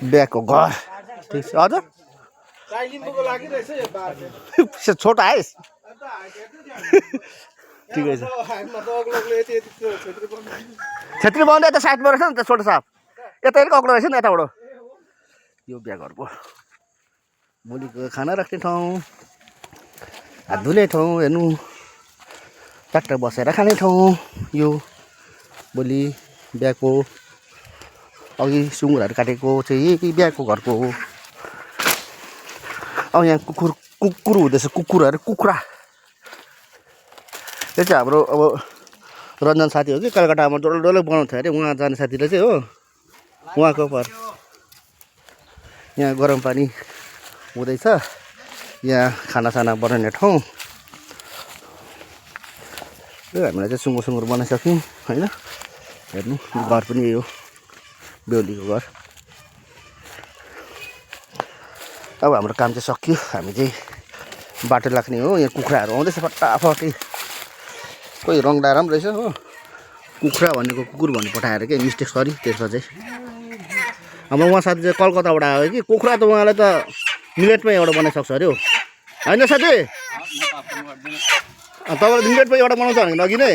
बिहाको घर ठिक छ हजुर छोटा आइस ठिकै छ छेत्री बाहुन यता साइडमा रहेछ नि त छोटो साप यता अलिक अग्लो रहेछ नि यताबाट यो बिहा घरको भोलिको खाना राख्ने ठाउँ हात धुने ठाउँ हेर्नु ट्र्याक्टर बसेर खाने ठाउँ यो भोलि बिहाको अघि सुँगुरहरू काटेको चाहिँ यही बिहाको घरको हो अब यहाँ कुकुर हुँदैछ कुकुरा यो चाहिँ हाम्रो अब रञ्जन साथी हो कि कलकत्तामा डल्लै बनाउँछ अरे उहाँ जाने साथीले चाहिँ हो उहाँको पर यहाँ गरम पानी हुँदैछ यहाँ खानासाना बनाउने ठाउँ हामीलाई चाहिँ सुँगुर बनाइसक्यौँ होइन हेर्नु घर पनि यही हो बेहुलीको घर अब हाम्रो काम चाहिँ सकियो हामी चाहिँ बाटो लाग्ने हो यहाँ कुखुराहरू आउँदैछ फटाफटी कोही रङडा राम्रो रहेछ हो कुखुरा भनेको कुकुर भन्नु पठाएर के मिस्टेक सरी त्यसमा चाहिँ हाम्रो उहाँ साथी चाहिँ कलकत्ताबाट आयो कि कुखुरा त उहाँलाई त मिनेटमै एउटा बनाइसक्छ अरे हो होइन साथी तपाईँले मिनेटमै एउटा बनाउँछ भने अघि नै